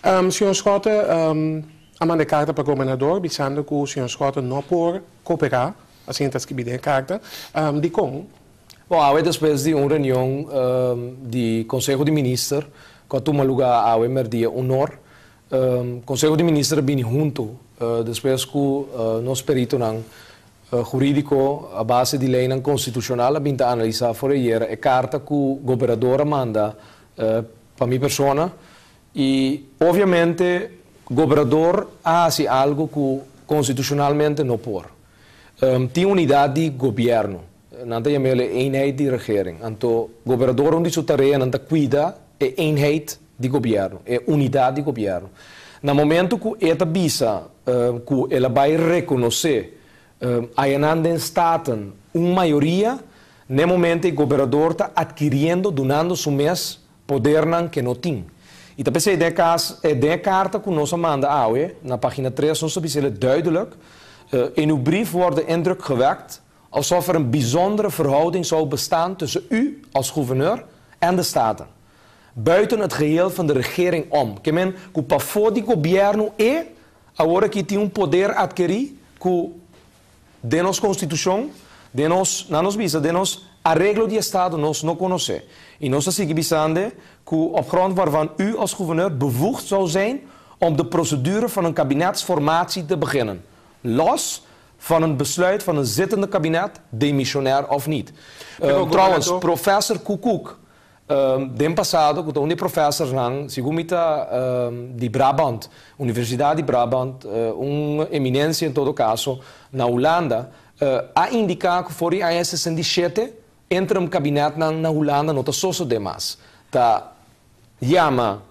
Señor Schotte a manda e karta pa gobernador bisando ku señor Schotte no por koperá, asina ta skibí den e karta. Dikon? Bon, awe despues di un reunion di Konseho di Minister ku a tuma lugá awe mèrdia un or, Konseho di Minister a bini huntu despues ku nos peritonan hurídiko a base di leinan konstitushonal a bin ta analisá for ayera e karta ku gobernador a manda pa mi persona i obviamente gobernador a hasi algu ku konstitushonalmente no por. Tin unidat di gobièrnu, nan ta yam'el e eenheid di regering. Anto gobernador un di su tareanan ta kuida e eenheid di gobièrnu, e unidat di gobièrnu. Na momentu ku e ta bisa ku el a bai rekonosé ayanan den Staten un mayoria, n'e momento e gobernador ta atkiriendo, dunando su mes podernan ke no tin. I ta p'esei den e kas, den e karta ku nos a manda awe, na pagina tres nos ta bis'el duidelijk, In uw brief wordt de indruk gewekt alsof er een bijzondere verhouding zou bestaan tussen u als gouverneur en de Staten, buiten het geheel van de regering om. Ke men ku pafó di gobièrnu e awor aki tin un poder atkerí ku den nos konstitushon, den nos, nan nos bisa, den nos areglo di estado nos no konosé. I nos ta sigui bisande ku op grond waarvan u als gouverneur bevoegd zou zijn om de procedure van een kabinetsformatie te beginnen, los van een besluit van een zittende kabinet, demissionair of niet. Pero Trouwens, gobernador. professor Koekoek, Den pasado ku ta un di e profesornan, segun mi ta di Brabant, Universidat di Brabant, un eminensia en todo kaso, na Hulanda, a indiká ku for di aña 67 interim kabinètnan na Hulanda no ta sosodé mas. Ta yama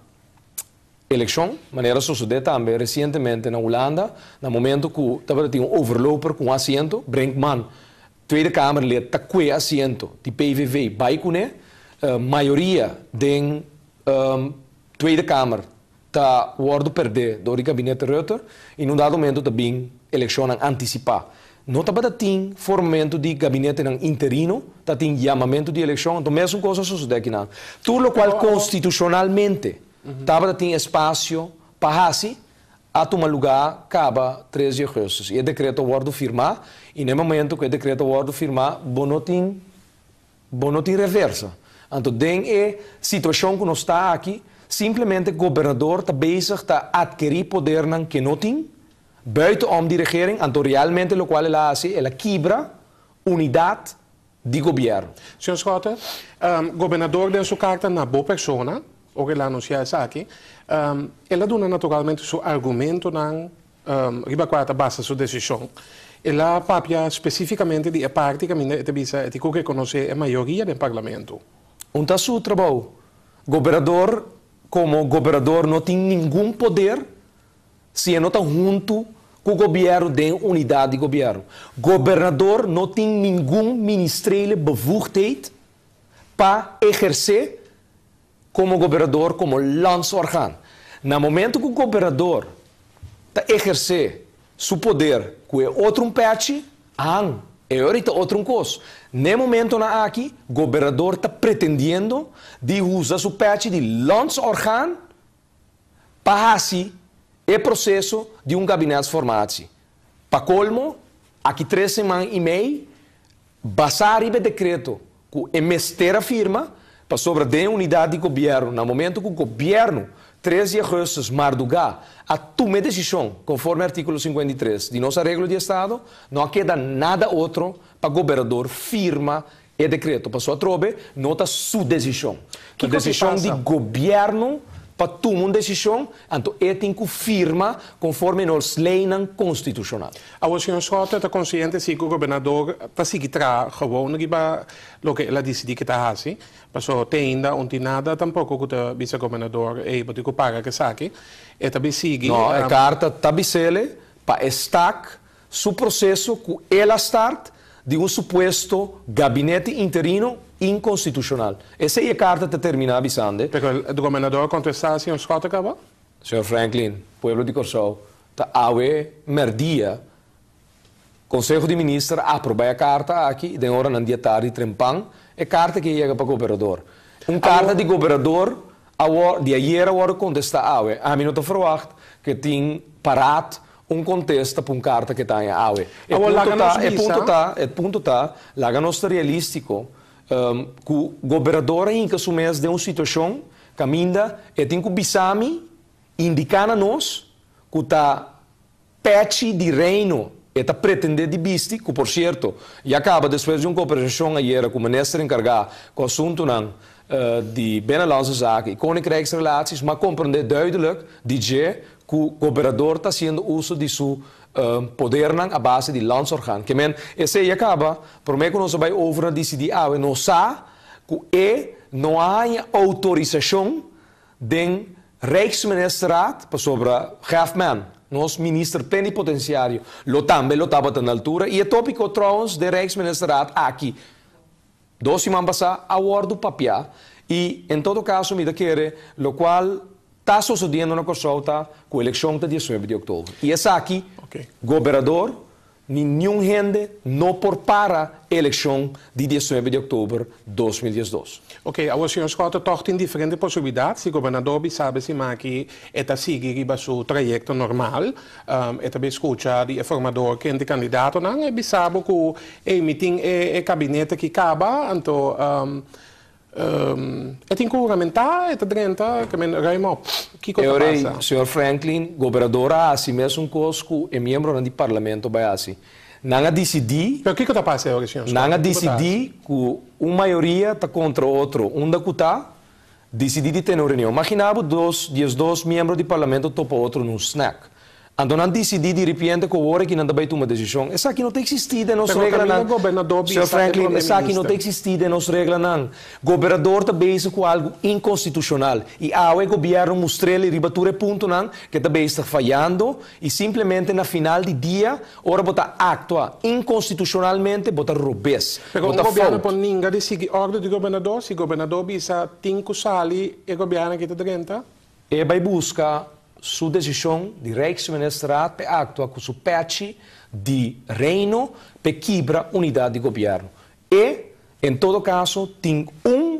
elekshon, manera a sosodé tambe resientemente na Hulanda, na momento ku tabata tin un overloper ku un asiento, Brinkman, Tweede Kamerlid ta kue asiento di PVV bai kuné, mayoria den Tweede Kamer ta wòrdu pèrdè dor di gabinete Rutte i na un dado momento ta bin elekshonnan antisipá. No tabata tin formamentu di gabinetenan interino, ta tin yamamentu di elekshon, anto mesun kos a sosodé akinan. Tur lokual konstitushonalmente tabata tin espasio pa hasi, a tuma lugá kaba 3 di ougùstùs i e dekreto a wòrdu firmá i na e momentu ku e dekreto a wòrdu firmá bo no tin bo no tin reversa. Anto den e situashon ku nos ta aki simplemente gobernador ta bezig ta atkerí podernan ke no tin buiten om di regering anto realmente lokual el a hasi el a kibra unidat di gobièrnu. Señor Schotte, Gobernador den su karta na bo persona, ora el a anunsiá esaki, el a duna naturalmente su argumentonan riba kua ta basa su desishon. El a papia spesífikamente di e parti kaminda e ta bisa e tin ku rekonosé e mayoria den parlamento. Un ta su trabou. Gobernador komo gobernador no tin ningun poder Si e no ta huntu ku gobièrnu den unidat di gobièrnu. Gobernador no tin ningun ministrele bevoegdheid pa ehersé komo gobernador komo landsorgaan. Na momentu ku gobernador ta ehersé su poder ku e otro un pèchi, han, e ora ta otro un kos. Na e momentonan aki gobernador ta pretendiendo di usa su pèchi di landsorgaan pa hasi e proseso di un gabinetsformatie. Pa kolmo, aki tres siman i mei, basá riba e dekreto ku e mester a firma, pasobra den e unidat di gobièrnu, na momento ku gobièrnu 3 di augustus mardugá a tuma e desishon konforme artíkulo 53 di nos Areglo di Estado, no a keda nada otro pa gobernador firma e dekreto. Pasobra atrobe no ta su desishon. Ta Kiko si desishon di pasa? gobièrnu pa tuma un desishon, anto e tin ku firma konforme nos leinan konstitushonal. Awor señor Schotte ta konsiente si ku gobernador ta sigui traha gewoon riba loke el a disidí ke ta hasi, pasobra te ainda un tin nada tampoko ku ta bisa gobernador, ey bo tin ku paga ku esaki. E ta bin sigui. No, e karta ta bis'ele pa e stak Su proseso ku el a start di un supuesto gabinete interino inkonstitushonal. Esei e karta ta terminá bisande. Pero e gobernador a kontestá señor Schotte kaba? Señor Franklin, pueblo di Kòrsou, ta awe mèrdia Konseho di Minister a aprobá e karta aki i den oranan di e tardi trempan e karta aki a yega pa gobernador. Un karta di gobernador. Awor, di ayera a wòrdu kontestá awe. Ami no ta ferwagt ku tin paraat un kontesta pa un karta ku ta haña awe. E Awor, punto laga ta, nos e punto bisa. ta, e punto ta, laga nos ta realístiko, ku gobernador a hinka su mes den un situashon kaminda e tin ku bisa mi, indiká na nos, ku ta Pechi di Reino e ta pretende di bisti, ku por sierto ya kaba despues di un koperashon ayera ku minister enkargá ku asuntunan di Binnenlandse Zaken i Koninkrijksrelaties, m'a komprendé duidelijk di dje ku gobernador ta hasiendo uso di su podernan a base di landsorgaan. Ke men, esei ya kaba, promé ku nos a bai over na disidí awe, nos sa ku e no a haña outorisashon Den Rijksministerraad, pasobra Geefman, nos minister plenipotenciario, lo tambe lo tabata na altura y e topico trouwens den Rijksministerraad aki dos siman pasa a wordo papia y en todo caso mi ta kere locual ta sosodiendo na Corsou ta cu eleccion ta 19 di october y esaki Gobernador Ni niun hende no por para e elekshon di 19 di òktober 2012. Ok, awor señor Schotte tòg tin diferente posibilidat. Si gobernador bisa be siman aki e ta sigui riba su trayekto normal, e ta bin skucha di e formador ken di kandidatonan, e bisa bo ku ey mi tin e kabinete ki kaba, anto E tin ku huramentá, e ta drenta, ke men ruim op. Kiko ta E ora ei, pasa? señor Franklin, gobernador a hasi mesun kos ku e miembronan di parlamento bai hasi. Nan a disidí. Pero kiko ta pasa e ora, señor Nan a Schotte? Kiko ta hasi? disidí ku un mayoria ta kontra otro, unda ku ta, disidí di tene un reunion. Maginá bo dos, 12 miembro di parlamento topa otro na un snack. Anto nan disidí di ripiente ku awor aki nan ta bai tuma desishon. Esaki no ta eksistí den nos Pero kaminda reglanan. gobernador Señor bisa e Franklin, prome esaki no ta minister. eksistí den nos reglanan. Gobernador ta bezig ku algu inkonstitushonal i awe gobièrnu mustr'el riba tur e puntonan ku e ta bezig fayando i simplemente na final di dia ora bo ta aktua inkonstitushonalmente bo ta robes, Pero bo un ta gobièrnu fout. por ninga di sigui òrdu di gobernador si gobernador bisa tin ku sali e gobièrnu aki ta drenta? E bai buska su desishon di Rijksministerraad p'e aktua ku su pèchi di Reino p'e kibra unidat di gobièrnu. E, en todo kaso, tin un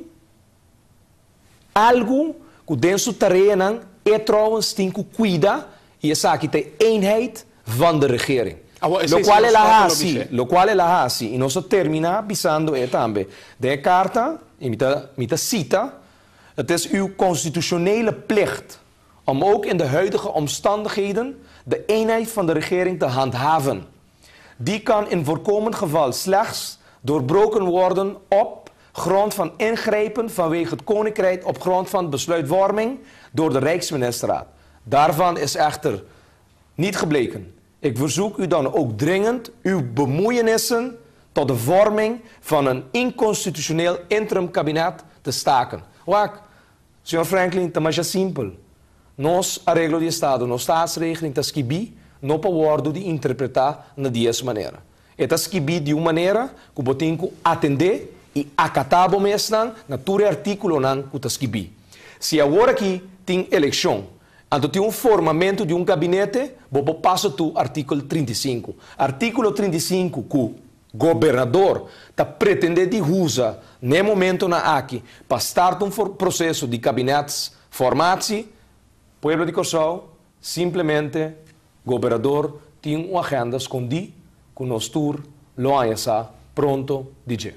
algu ku den su tareanan e trouwens tin ku kuida i esaki ta e eenheid van de regering. Awor esei Lokual señor el a Schotte lo hasi, bis'é. lokual el a hasi, i nos a terminá bisando e tambe den e karta, i mi ta mi ta sita, Het is uw constitutionele plicht om ook in de huidige omstandigheden de eenheid van de regering te handhaven. Die kan in voorkomend geval slechts doorbroken worden op grond van ingrijpen vanwege het Koninkrijk op grond van besluitvorming door de Rijksministerraad. Daarvan is echter niet gebleken. Ik verzoek u dan ook dringend uw bemoeienissen tot de vorming van een inconstitutioneel interim kabinet te staken. Wak, señor Franklin, ta masha simpel. Nos areglo di estado, nos staatsregeling ta skibí no pa wòrdu di interpretá na di es manera. E ta skibí di un manera ku bo tin ku atendé i akatá bo mesnan na tur e artíkulonan ku ta skibí. Si awor aki tin elekshon, anto tin un formamentu di un gabinete, bo por pasa tu artíkulo 35. Artíkulo 35 ku gobernador ta pretendé di usa n'e momentonan aki pa start un proseso di kabinetsformatie, pueblo di Kòrsou, simplemente gobernador tin un agenda skondí ku nos tur lo haña sa pronto di dje.